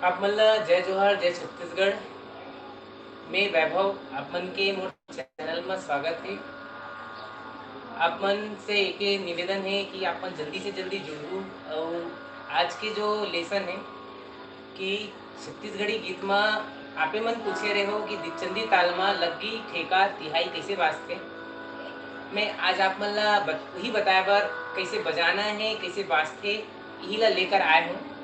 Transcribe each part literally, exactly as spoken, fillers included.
आप मन ला जय जोहार, जय छत्तीसगढ़। मैं वैभव, आप मन के मोर चैनल में स्वागत है। आप मन से एक निवेदन है कि आप मन जल्दी से जल्दी जुड़ू। और आज के जो लेसन है कि छत्तीसगढ़ी गीत में आपे मन पूछे रहे हो कि दीपचंदी ताल में लग्गी, ठेका, तिहाई कैसे बाजथे। मैं आज आप मन ला बत-, वही बताए बर कैसे बजाना है, कैसे बाजथे, इही ला लेकर आए हूँ,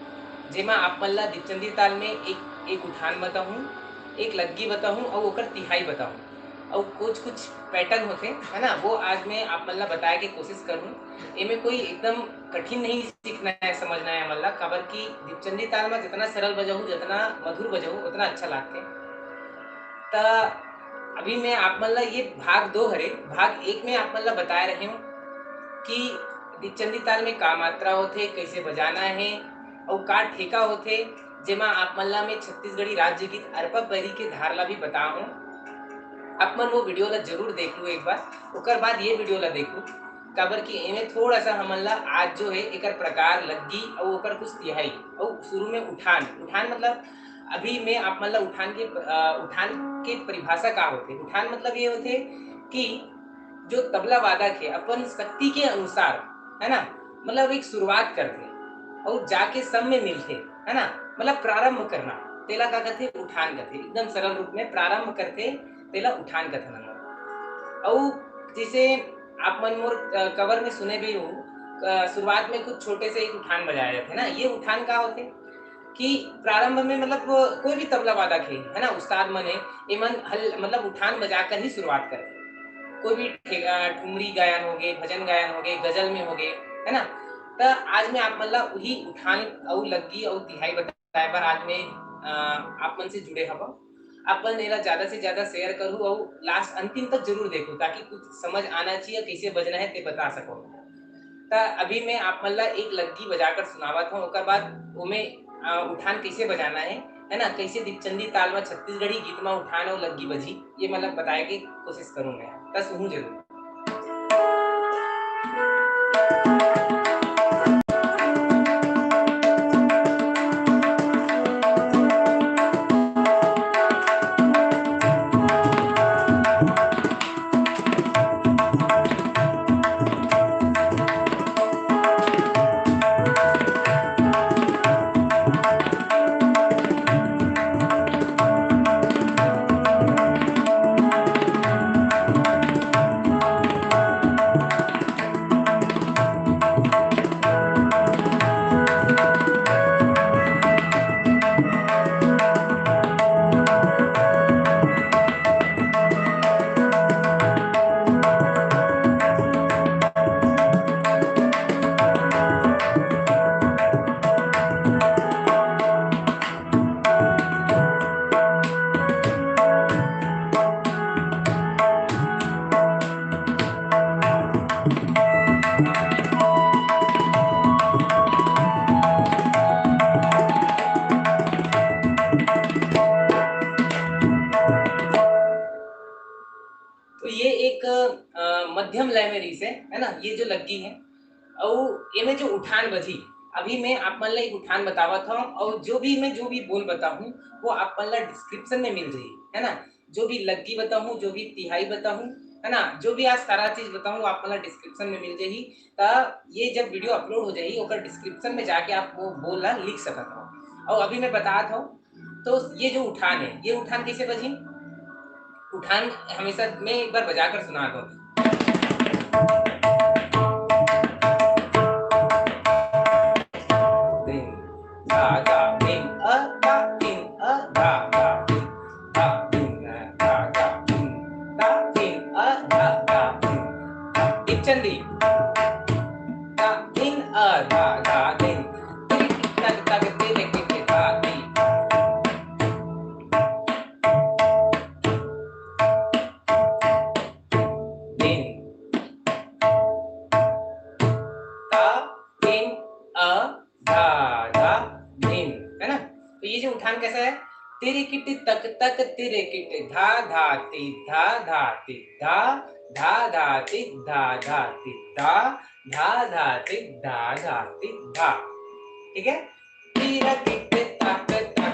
जेमा आप मन ला दीपचंदी ताल में एक, एक उठान बताहूँ, एक लग्गी बताहूँ और ओकर तिहाई बताहूँ। और कुछ, कुछ pattern होथे, है ना, वो आज मैं आप मन ला बताए के कोशिश करूँ। एमे कोई एकदम कठिन नहीं सीखना है, समझना है मन ला, काबर कि दीपचंदी ताल में जितना सरल बजाहू, जितना मधुर बजाहू, उतना अच्छा लागथे। त अभी मैं आप मन ला ये भाग दो हरे, भाग एक में आप मन ला बताए रहे हूँ कि दीपचंदी ताल में का मात्रा होथे, कैसे बजाना है और का ठेका होथे, जेमा आप मन ला मैं छत्तीसगढ़ी राज्य गीत अरपा परी के धार ला भी बताहूँ। आप मन वो video ला जरूर देख लू एक बार, ओकर बाद ये video ला देखू, काबर कि एमे थोड़ा सा हमन ला आज जो है एकर प्रकार लग्गी और ओकर कुछ तिहाई और शुरू में उठान। उठान मतलब अभी मैं आप मन ला उठान के, अ, उठान के परिभाषा का होथे। उठान मतलब ये होथे कि जो तबला वादक है अपन शक्ति के अनुसार, है ना, मतलब एक शुरुआत करथे और जाके सब में मिलथे, है ना, मतलब प्रारंभ करना, तेला का कथे? उठान कथे। एकदम सरल रूप में प्रारंभ करथे, तेला उठान कथे नंबर। और जैसे आप मन मोर, अ, cover में सुने भी हो, अ, शुरुआत में कुछ छोटे से एक उठान बजाए जाथे ना, ये उठान का होथे? कि प्रारंभ में मतलब वो कोई भी तबला वादक है, है ना, उस्ताद मन है, एमन हल-, मतलब उठान बजाकर ही शुरुआत करथे। कोई भी ठे-, अ, ठुमरी गायन होगे, भजन गायन होगे, गजल में होगे, है ना। त आज मैं आप मन ला उही उठान अउ लग्गी अउ तिहाई बताए बर आज मैं, अ, आप मन से जुड़े हवं। आप मन एला ज्यादा से ज्यादा share करू अउ last अंतिम तक जरूर देखू, ताकि कुछ समझ आना चाहिए, कैसे बजना है, ते बता सको। त अभी मैं आप मन ला एक लग्गी बजाकर सुनावत हूँ, ओकर बाद ओमे, अ, उठान कैसे बजाना है, है ना, कैसे दीपचंदी ताल में छत्तीसगढ़ी गीत में उठान और लग्गी बजी, ये मतलब बताए के कोशिश करूँ मैं। त सुनू जरूर। तो ये एक, अ, मध्यम लय में रहिस हे, है ना, ये जो लग्गी है। अउ एमे जो उठान बजी, अभी मैं आप मन ला एक उठान बतावत हूँ, और जो भी मैं जो भी बोल बताहूँ, वो आप मन ला description में मिल जाही, है ना। जो भी लग्गी बताहूँ, जो भी तिहाई बताहूँ, है ना, जो भी आज सारा चीज बताहूँ, वो आप मन ला description में मिल जाही। त ये जब video upload हो जाही, ओकर description में जाके आप वो बोल ला लिख सकत हो। और अभी मैं बतात हूँ, तो ये जो उठान है, ये उठान कैसे बजी? उठान हमेशा मैं एक बार बजा कर सुना दो। दिन, धा, धा, दिन, अ, धा, दिन, अ, धा, धा, दिन, धा, दिन, अ, धा, धा, दिन, धा, दिन, अ, धा, धा, दिन, धा, दीपचंदी। धा, दिन, अ, धा, धा, दिन। तिरिक, तक, तक, तिरिक, तिरिक, धा, दी। दिन। ता, दिन, अ, धा, धा, दिन। है ना? तो ये जो उठान कैसा है? तिरिकिट तक तक तिरिकिट धा धा ती धा धा ती धा, धा धा ती धा धा ती धा, धा धा ती धा धा ती धा। ठीक है? तिरकिट तक तक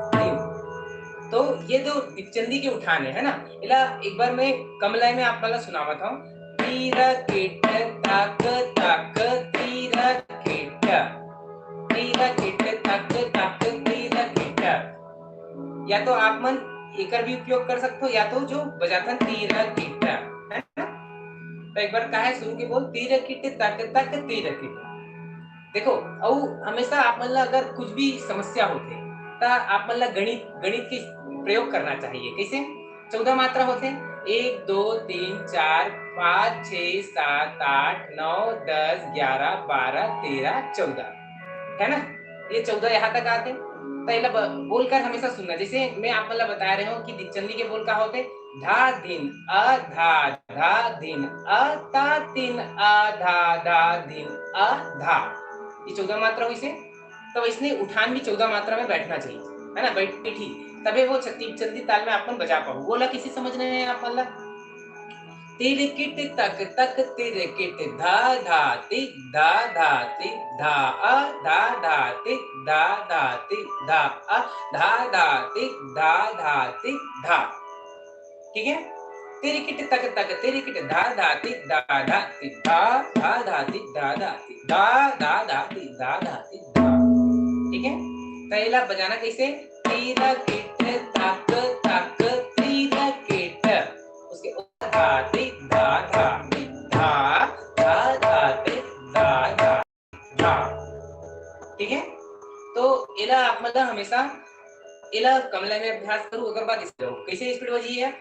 दिन। तो ये जो दिग्चंदी के उठान है, है ना, एला एक बार मैं कम लय में आप मन ला सुनावत हूँ। तीरा किट तक तक, तीरा किट, तीरा किट तक तक, तीरा किट। या तो आप मन एकर भी उपयोग कर सकते हो, या तो जो बजाथन तीरा किट, है ना। तो एक बार का है शुरू के बोल, तीरा किट तक तक तीरा किट। देखो, अउ हमेशा आप मन ला अगर कुछ भी समस्या होथे, त आप मन ला गणित, गणित के प्रयोग करना चाहिए। कैसे? चौदह मात्रा होथे, एक, दो, तीन, चार, पाँच, छः, सात, आठ, नौ, दस, ग्यारह, बारह, तेरह, चौदह, है ना? ये चौदह यहाँ तक आते, तो एला ब-, बोलकर हमेशा सुनना। जैसे मैं आप मन ला बता रहे हूँ कि दिग्चंदी के बोल का होते, धा धिन अ धा, धा धिन अ ता तिन अ धा, धा धिन अ धा। ये चौदह मात्रा हुई से, तो इसने उठान भी चौदह मात्रा में बैठना चाहिए, है ना, बैठ, बैठी, तबे वो छत्ती चंदी ताल में आप मन बजा पाओ। वो ला किसी समझ रहे हैं आप मन ला? तिरकिट तक तक तिरकिट, धा धा ति, धा धा ति, धा अ, धा धा ति, धा धा ति, धा अ, धा धा ति, धा धा ति, धा। ठीक है, तिरकिट तक तक तिरकिट, धा धा ति, धा धा ति, धा धा धा ति, धा धा ति, धा धा धा ति, धा धा ति, धा। ठीक है, तो एला बजाना कैसे? तिरकिट तक तक तिरकिट, उसके धा ति धा धा धा धा धा धा ति धा धा धा। ठीक है, तो एला आप मतलब हमेशा एला कम लय में अभ्यास करू, ओकर बाद इस जाओ। कैसे स्पीड बजी है?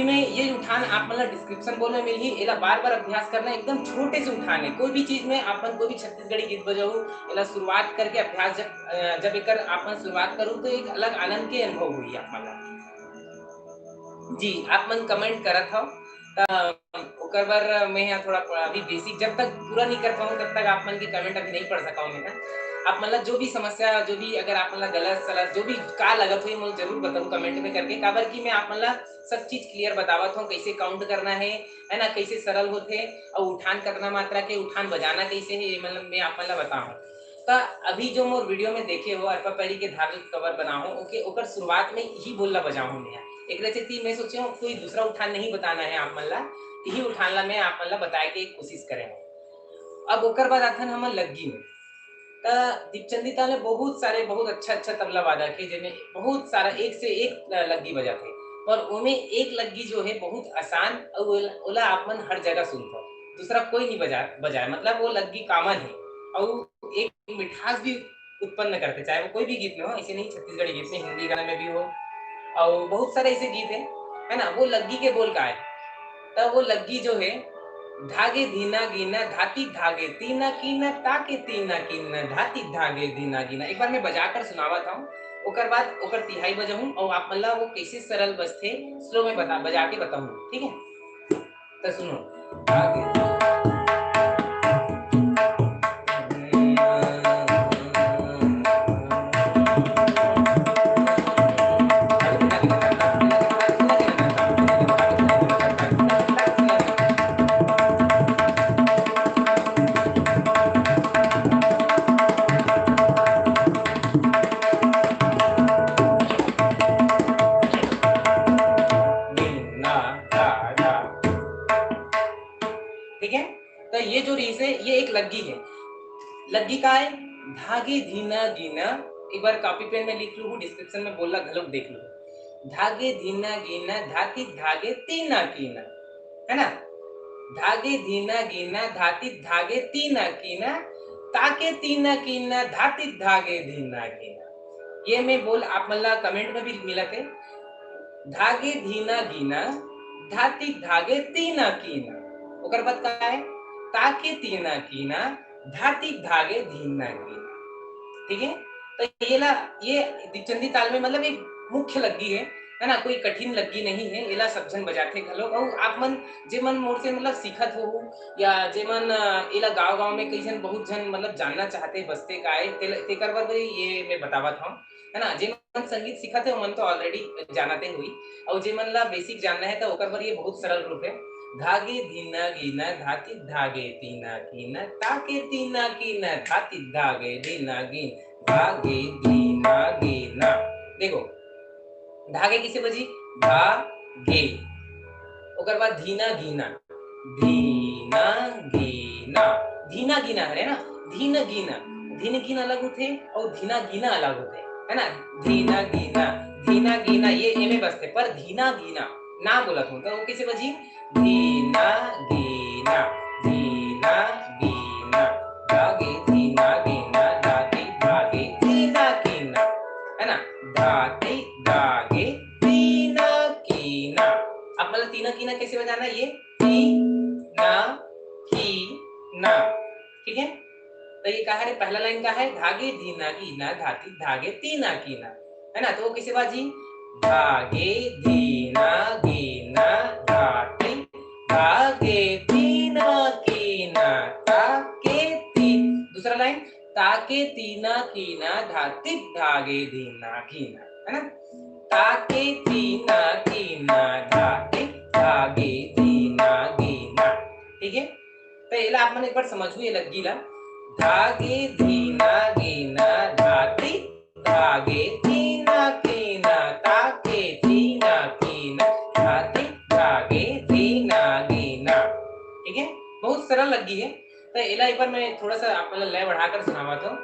में ये उठान आप मन ला description box में मिलही, एला बार-बार अभ्यास करना, एकदम छोटे से उठान है। कोई भी चीज में आप मन कोई भी छत्तीसगढ़ी गीत बजाहू, एला शुरुआत करके अभ्यास जब, अ, जब एकर आप मन शुरुआत करहू तो एक अलग आनंद के अनुभव होही आप मन ला। जी, आप मन comment करत हव, त ओकर बर मैं ह थोड़ा प-, अभी basic जब तक पूरा नहीं कर पाऊँ, तब तक आप मन के comment अभी नहीं पढ़ सका हूँ मैं ह। आप मन ला जो भी समस्या, जो भी अगर आप मन ला गलत सलत, जो भी का लगत होही, मोला जरूर बताहू comment में करके, काबर कि मैं आप मन ला सब चीज clear बतावत हूँ, कैसे count करना है, है ना, कैसे सरल होथे, अउ उठान कतना मात्रा के, उठान बजाना कैसे है, ये मतलब मैं आप मन ला बताहूँ। त अभी जो मोर video में देखे हो, अरपा पैड़ी के धार ल cover बनाहूँ, ओके, ओकर शुरुआत में ही बोल ला बजाहूँ मैं ह। एकरे सेती मैं सोचे हूँ, कोई दूसरा उठान नहीं बताना है आप मन ला, यही उठान ला मैं आप मन ला बताए के कोशिश करे हूँ। अब ओकर बाद आथन हमन लग्गी में। त दीपचंदी ताल में बहुत सारे, बहुत अच्छा, अच्छा तबला वादक हे, जेमे बहुत सारा एक से एक ल-, लग्गी बजाथे, पर ओमे एक लग्गी जो है बहुत आसान, अउ ओला, ओला आप मन हर जगह सुनथव, दूसरा कोई नहीं बजा, बजाए, मतलब वो लग्गी common है, अउ एक मिठास भी उत्पन्न करथे, चाहे वो कोई भी गीत में हो, ऐसे नहीं, छत्तीसगढ़ी गीत में, हिंदी गाने में भी हो, अउ बहुत सारे ऐसे गीत हैं, है ना, वो लग्गी के बोल का है, त वो लग्गी जो है, धागे धीना गीना, धाती धागे तीना कीना, ताके तीना कीना, धाती धागे धीना गीना। एक बार मैं बजा कर सुनावत हूँ, ओकर बाद ओकर तिहाई बजाहूँ, अउ आप मन ला वो कैसे सरल बजथे, slow में बता, बजा के बताहूँ, ठीक है? त सुनो, धागे ठीक है, तो ये जो रहिस हे, ये एक लग्गी है। लग्गी का है? धागे धीना गीना। एक बार copy pen में लिख लूँ, description में बोल ला घलोक देख लूँ। धागे धीना गीना, धाती धागे तीना कीना, है ना? धागे धीना गीना, धाती धागे तीना कीना, ताके तीना कीना, धाती धागे धीना गीना। ये में बोल आप मन ला comment में भी मिलत हे। धागे धीना गीना, धाती धागे तीना कीना। ओकर बाद का है? ताके तीना कीना, धाती धागे धीना गीना। ठीक है, तो ये ला, ये दीपचंदी ताल में मतलब एक मुख्य लग्गी है, है ना, कोई कठिन लग्गी नहीं है। एला सब झन बजाथे घलो। अउ आप मन, जे मन मोर से मतलब सीखत हो, या जे मन, अ, एला गांव-गांव में कई झन, बहुत झन मतलब जानना चाहते बजथे काय, तेल-, तेकर बर ये मैं बतावत हूँ, है ना। जे मन संगीत सीखत हे, ओमन तो already जानते हुई, अउ जे मन ला basic जानना है, तो ओकर बर ये बहुत सरल रूप है। धागे धीना गीना, धाती धागे तीना कीना, ताके तीना कीना, धाती धागे धीना गीन, धागे धीना गीना। देखो, धागे किसे बजी? धागे। ओकर बाद धीना गीना, धीना गीना, धीना गीना हरे ना, धीन गीना, धीन गीना अलग होथे अउ धीना गीना अलग होथे, है ना? धीना गीना, धीना गीना, ये एमे बजथे, पर धीना गीना ना बोलत हूँ, तो वो कैसे बजी? धीना गीना, धीना गीना, धागे धीना गीना, धागे धागे धीना गीना, है ना? धागे धागे तीना कीना। अब मतलब तीना कीना कैसे बजाना है? ये तीना कीना, ठीक है। तो ये कहा रे, पहला लाइन का है, धागे धीना गीना, धाती धागे तीना कीना, है ना। तो वो कैसे बाजी? धागे धीना गीना, धाती धागे तीना कीना, ताके ती। दूसरा लाइन, ताके तीना कीना, धाती धागे धीना गीना, है ना। ताके तीना कीना, धाती धागे धीना गीना। ठीक है, तो एला आप मन एक बार समझू ये लग्गी ला। धागे धीना गीना, धाती धागे तीना कीना, ताके तीना कीना, धाती धागे धीना गीना। ठीक है, बहुत सरल लग्गी है। तो एला एक बार मैं थोड़ा सा आप मन ला लय बढ़ाकर सुनावत हूँ।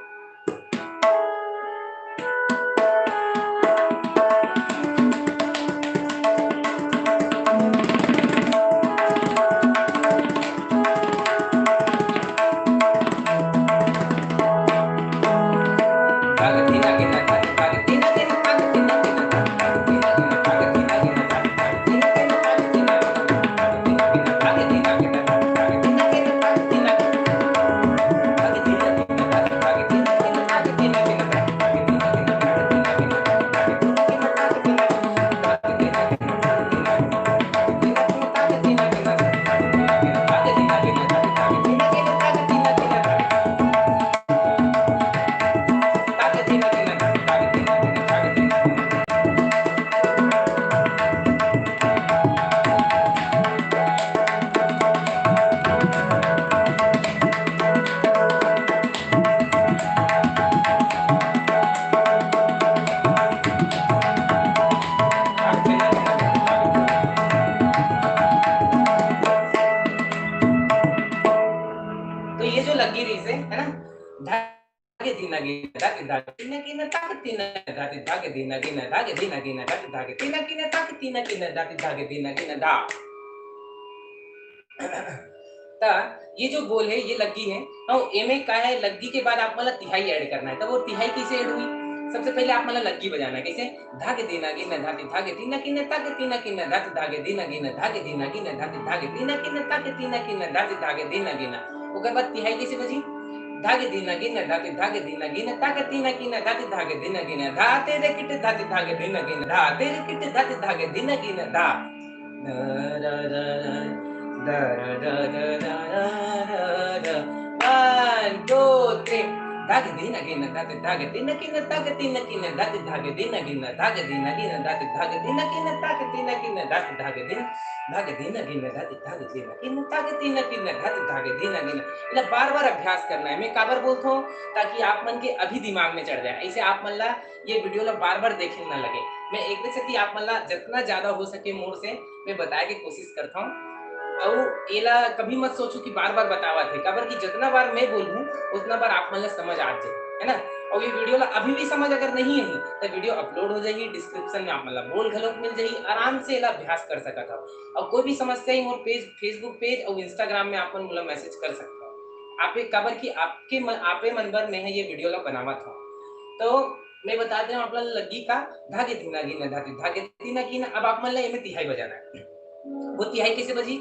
धागे दीना गीना धागे धागे दीना गीना धागे दीना गीना धागे दीना गीना धागे धागे दीना गीना धागे तीना गीना धागे तीना गीना धागे दीना गीना धा। त ये जो बोल है, ये लग्गी है। अउ एमे का है, लग्गी के बाद आप मन ला तिहाई ऐड करना है। त वो तिहाई कैसे ऐड हुई? सबसे पहले आप मन ला लग्गी बजाना है। कैसे? धागे दीना गीना धागे धागे तीना गीना धागे तीना गीना धागे धागे दीना गीना धागे दीना गीना धागे धागे दीना गीना धागे तीना गीना धागे धागे दीना गीना। ओकर बाद तिहाई कैसे बजी? धागे दीना गीना धागे धागे दीना गीना धागे तीना गीना धागे धागे दीना गीना धा तेरे किट धागे धागे दीना गीना धा तेरे किट धागे धागे दीना गीना धा। One, two, three. धागे दीना गीना धागे धागे तीना गीना धागे धागे दीना गीना धागे दीना गीना धागे धागे दीना गीना धागे तीना गीना धागे धागे दीना धागे दीना गीना धागे धागे दीना गीना धागे तीना गीना धागे धागे दीना गीना। इला बार बार अभ्यास करना है। मैं काबर बोलत हूँ, ताकि आप मन के अभी दिमाग में चढ़ जाए। ऐसे आप मन ला ये वीडियो ला बार बार देखे ना लगे। मैं एक सेती आप मन ला जितना ज्यादा हो सके मोर से मैं बताए के कोशिश करता हूँ। अउ एला कभी मत सोचो कि बार बार बतावत है, काबर कि जितना बार मैं बोलूँ उतना बार आप मन ला समझ आ जाए, है ना। और ये वीडियो ला अभी भी समझ अगर नहीं है तो वीडियो अपलोड हो जाएगी, डिस्क्रिप्शन में आप मन ला बोल घलोक मिल जाएगी, आराम से एला अभ्यास कर सकत हो। और कोई भी समस्या ही मोर पेज, Facebook पेज और Instagram में आप मन मोला मैसेज कर सकते हो। आपे काबर कि आपके मन, आपे मन बर मैं ये वीडियो ला बनावत हूँ। तो मैं बता दे आप ला लग्गी का धागे तीना गीना धागे धागे तीना गीना। अब आप मन ला एमे तिहाई बजाना है। वो तिहाई कैसे बजी?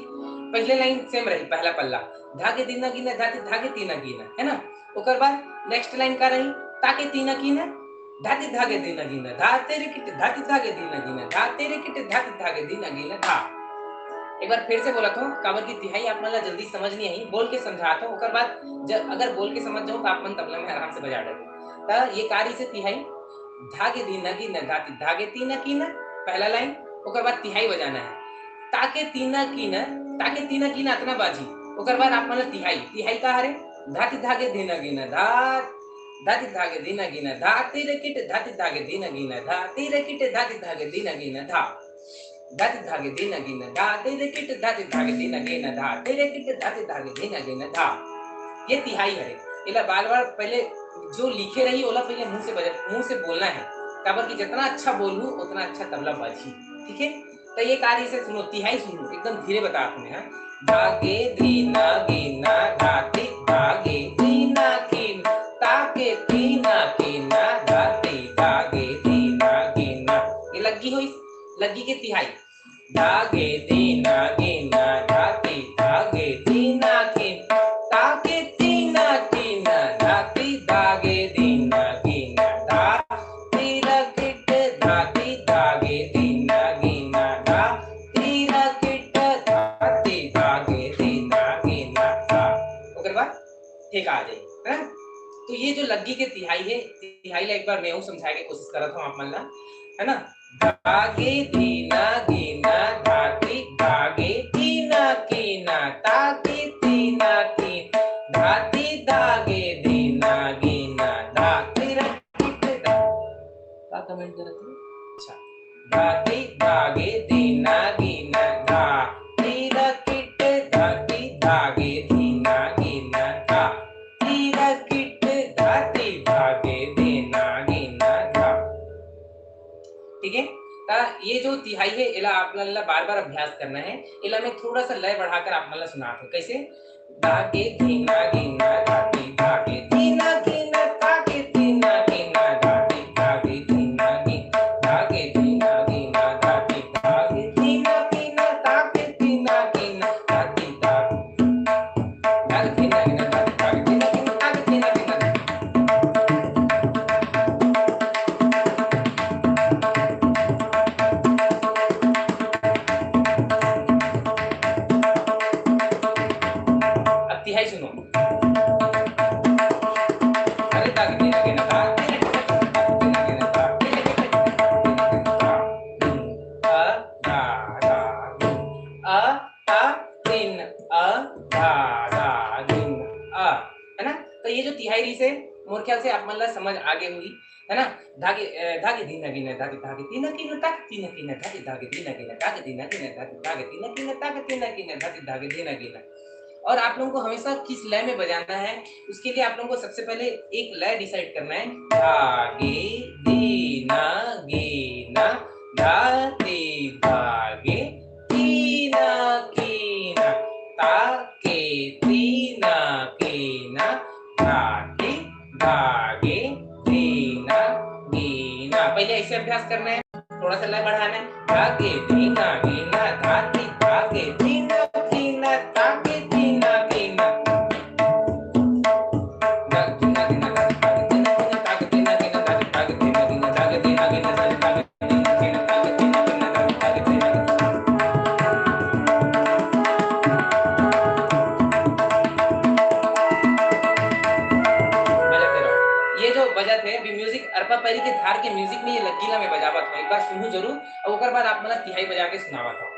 पहले लाइन सेम रही, पहला पल्ला, धागे दीना गीना धागे धागे तीना गीना, है ना। ओकर बाद नेक्स्ट लाइन का रही? ताके तीना कीना धागे धागे दीना गीना धा तेरे किट धागे धागे दीना गीना धा तेरे किट धागे धागे दीना गीना धा। एक बार फिर से बोलत हूँ, काबर की तिहाई आप मन ला जल्दी समझ नहीं आई, बोल के समझात हूँ। ओकर बाद जब अगर बोल के समझ जाओ तो आप मन तबला में आराम से बजा डरो। त ये का रहिसे तिहाई? धागे दीना गीना धागे तीना कीना, पहला लाइन। ओकर बाद तिहाई बजाना है। ताके तीना कीना, ताके तीना कीना अतना बाजी। ओकर बाद आप मन ला तिहाई, तिहाई का हरे? धाती धागे दीना गीना धा, धाती धागे दीना गीना धा तेरे किट धाती धागे दीना गीना धा तेरे किट धाती धागे दीना गीना धा, धाती धागे दीना गीना धा तेरे किट धाती धागे दीना गीना धा तेरे किट धाती धागे दीना गीना धा। ये तिहाई हरे। एला बार बार पहले जो लिखे रही ओला पहले मुंह से बजा, मुंह से बोलना है, काबर कि जितना अच्छा बोलू उतना अच्छा तबला बाजी। ठीक है, तो ये का रहिसे सुनो, तिहाई सुनो, एकदम धीरे बता तुम्हें। हाँ, धागे दीना गीना धाती धागे दीना कीना ताके तीना कीना धाती धागे दीना गीना। ये लग्गी हुई, लग्गी के तिहाई। धागे दीना गीना धाती धागे दीना कीना ताके तीना कीना धाती धागे दीना गीना धा तीरा किट धाती धागे दीना गीना धा तीरा किट धाती धागे दीना गीना धा। ओकर बाद ठीक आ जाए, है ना। तो ये जो लग्गी के तिहाई है, तिहाई ला एक बार मैं समझाए के कोशिश करत हूँ आप मन ला, है ना। धागे दीना गीना धाती धागे दीना कीना ताके तीना कीना धाती धागे दीना गीना धा तीरा किट धा। का कमेंट करत है? अच्छा, धाती धागे दीना गीना धा तीरा किट धाती धागे दीना गीना धा तीरा किट धाती धागे दीना गीना धा। ठीक है, त ये जो तिहाई है एला आप मन ला बार बार अभ्यास करना है। एला मैं थोड़ा सा लय बढ़ाकर आप मन ला सुनात हूँ। कैसे? धागे दीना गीना धाती धागे दीना गीना ताके दीना गीना धाती धागे दीना गीना धागे दीना गीना धाती धागे दीना गीना ताके दीना गीना धाती धागे धागे दीना गीना धाती धागे दीना गीना ताके दीना गीना। अब तिहाई सुनो। अरे ताक दे ना के ना ताक दे ना के ना ताक दे ना के ना ताक दे ना के ना ताक दे ना के ना ताक। अ, दा, दा, अ, ता, तीन, अ, दा, दा, दिन, अ। है ना? तो ये जो तिहाई रहिसे मोर ख्याल से आप मन ला समझ आ गे होही, है ना? धागे, अ, धागे दीना गीना धागे धागे तीना कीना ताक तीना कीना धागे धागे दीना गीना धागे दीना गीना धागे धागे तीना कीना ताक तीना कीना धागे धागे दीना गीना। और आप लोगों को हमेशा किस लय में बजाना है, उसके लिए आप लोगों को सबसे पहले एक लय डिसाइड करना है। धा गे धी ना गे ना, धा ती धा गे ती ना की ना, ता के ती ना की ना, धा ती धा गे धी ना गी ना। पहले ऐसे अभ्यास करना है, थोड़ा सा लय बढ़ाना है। धा गे धी ना गी ना, धा ती धा गे धी ना की ना, ता के धी ना की ना। ये जो बजत है अभी म्यूजिक, अरपा पैरी के धार के म्यूजिक में ये लग्गी ला मैं बजावत हूँ, एक बार सुनू जरूर, और ओकर बाद आप मन ला तिहाई बजा के सुनावत हूँ।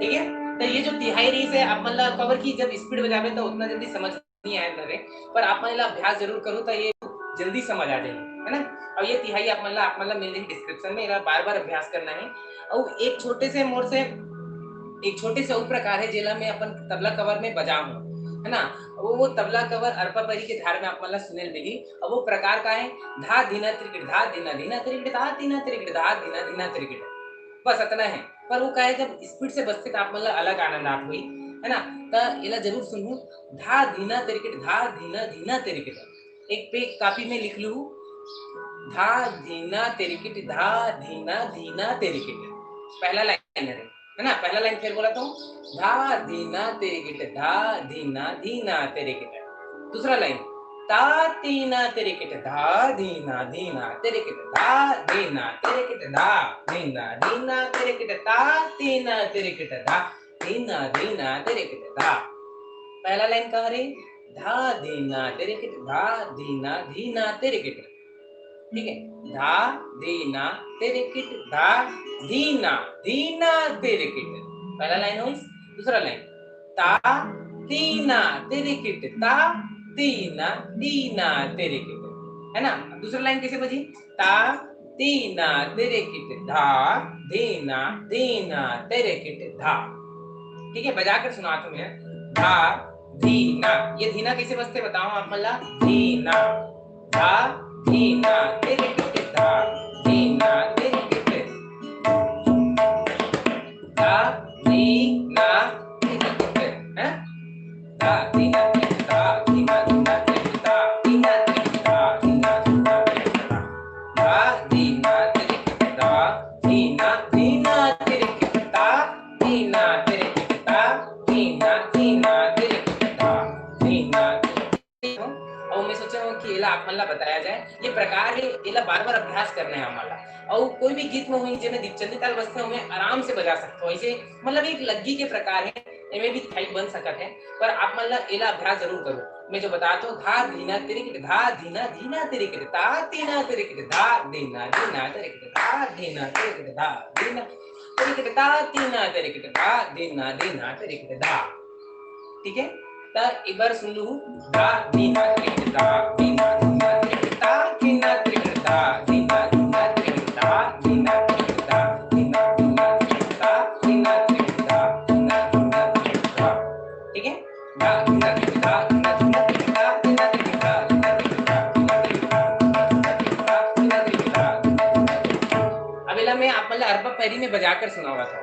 ठीक है, तो ये जो तिहाई रहिस है, आप मन ला खबर की जब स्पीड बजावे तो उतना जल्दी समझ नहीं आए रहे, पर आप मन ला अभ्यास जरूर करो तो ये जल्दी समझ आ जाए, है ना। और ये तिहाई आप मन ला, आप मन ला मिल जाही डिस्क्रिप्शन में, एला बार बार अभ्यास करना है। और एक छोटे से मोर से, एक छोटे से और प्रकार है जेला मैं अपन तबला कवर में बजाऊँ, है ना। वो, वो तबला कवर अरपा परी के धार में आप मन ला सुने ल मिली। अब वो प्रकार का है, धा धीना तिरकिट, धा धीना, धीना तिरकिट, धा धीना तिरकिट, धा धीना, धीना तिरकिट। बस इतना है। पर वो का है, जब स्पीड से बजथे त आप मन ला अलग आनंद आत होही, है ना। त एला जरूर सुनहू, धा धीना तिरकिट, धा धीना, धीना तिरकिट। एक पे कॉपी में लिख लू, धा धीना तिरकिट, धा धीना, धीना तिरकिट। पहला लाइन है, है ना। पहला लाइन फिर बोला तो, धा धीना तिरकिट, धा धीना, धीना तिरकिट। दूसरा लाइन, ता तीना तिरकिट, धा धीना, धीना तिरकिट, धा धीना तिरकिट, धा धीना, धीना तिरकिट, ता तीना तिरकिट, धा धीना, धीना तिरकिट, धा। पहला लाइन कहा रे, धा धीना तिरकिट, धा धीना, धीना तिरकिट। ठीक है, धा धीना तिरकिट, धा धीना, धीना तिरकिट। पहला लाइन होइस। दूसरा लाइन, ता तीना तिरकिट, ता तीना, तीना तिरकिट, है ना। अब दूसरा लाइन कैसे बजी? ता तीना तिरकिट, धा धीना, धीना तिरकिट, धा। ठीक है, बजा कर सुनात हूँ मैं। धा धीना, ये धीना कैसे बजथे बताओ आप मन ला। धीना, धा धीना तिरकिट, धा धीना तिरकिट, धा धीना तिरकिट, हैं? धा धीना तिरकिट, धा धीना, धीना तिरकिट, धा धीना, धीना तिरकिट, धा धीना, धीना तिरकिट, धा धीना, धीना तिरकिट, धा धीना तिरकिट, धा धीना, धीना तिरकिट, धा धीना। और मैं सोचा हूँ कि एला आप मन ला बताया जाए। ये प्रकार है, एला बार बार अभ्यास करना है हमन ला। और कोई भी गीत में हुई जेमे दीपचंदी ताल बजथे, ओमे आराम से बजा सकते हो। ऐसे मतलब एक लग्गी के प्रकार है, एमे भी तिहाई बन सकत है, पर आप मन ला एला अभ्यास जरूर करो। मैं जो बतात हूँ, धा धीना तिरकिट, धा धीना, धीना तिरकिट, ता तीना तिरकिट, धा धीना, धीना तिरकिट, धा धीना तिरकिट, धा धीना तिरकिट, ता तीना तिरकिट, धा धीना, धीना तिरकिट, धा। ठीक है, त एक बार सुन लू। धा धीना तिरकिट, धा धीना, धीना तिरकिट, ता तीना तिरकिट, धा धीना, धीना तिरकिट, धा धीना तिरकिट, धा धीना, धीना तिरकिट, ता तीना तिरकिट, धा धीना, धीना तिरकिट, धा। ठीक है, धा धीना तिरकिट, धा धीना, धीना तिरकिट, ता तीना तिरकिट, धा धीना तिरकिट, धा धीना तिरकिट, धा धीना तिरकिट, धा धीना तिरकिट, धा धीना तिरकिट। अब एला मैं आप मन ला अरपा पैरी में बजाकर सुनावत हूँ।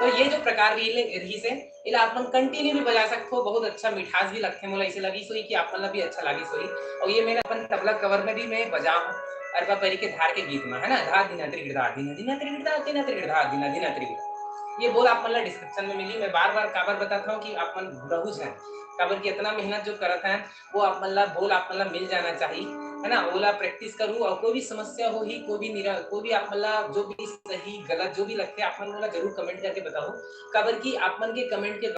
तो ये जो प्रकार रहिस हे, एला आप मन continue भी बजा सकथो, बहुत अच्छा मिठास भी लगथे मोला। ऐसे लगिस होही कि आप मन ला भी अच्छा लगिस होही। और ये मैं अपन तबला cover में भी मैं बजा हूँ, अरबा परी के धार के गीत में, है ना, धा दिना त्रिगिड़ धा दिना दिना त्रिगिड़ धा दिना त्रिगिड़ धा दिना दिना त्रिगिड़। ये बोल आप मन ला description में मिली। मैं बार बार काबर बताता हूँ कि आप मन भुलाहू झन, काबर कि इतना मेहनत जो करत हैं, वो आप मन ला बोल आप मन ला मिल जाना चाहिए, है ना। ओला practice करू और कोई भी समस्या होही, कोई भी निरा-, कोई भी आप मन ला जो भी सही गलत जो भी लगथे, आप मन मोला जरूर comment करके बताओ, काबर कि आप मन के comment के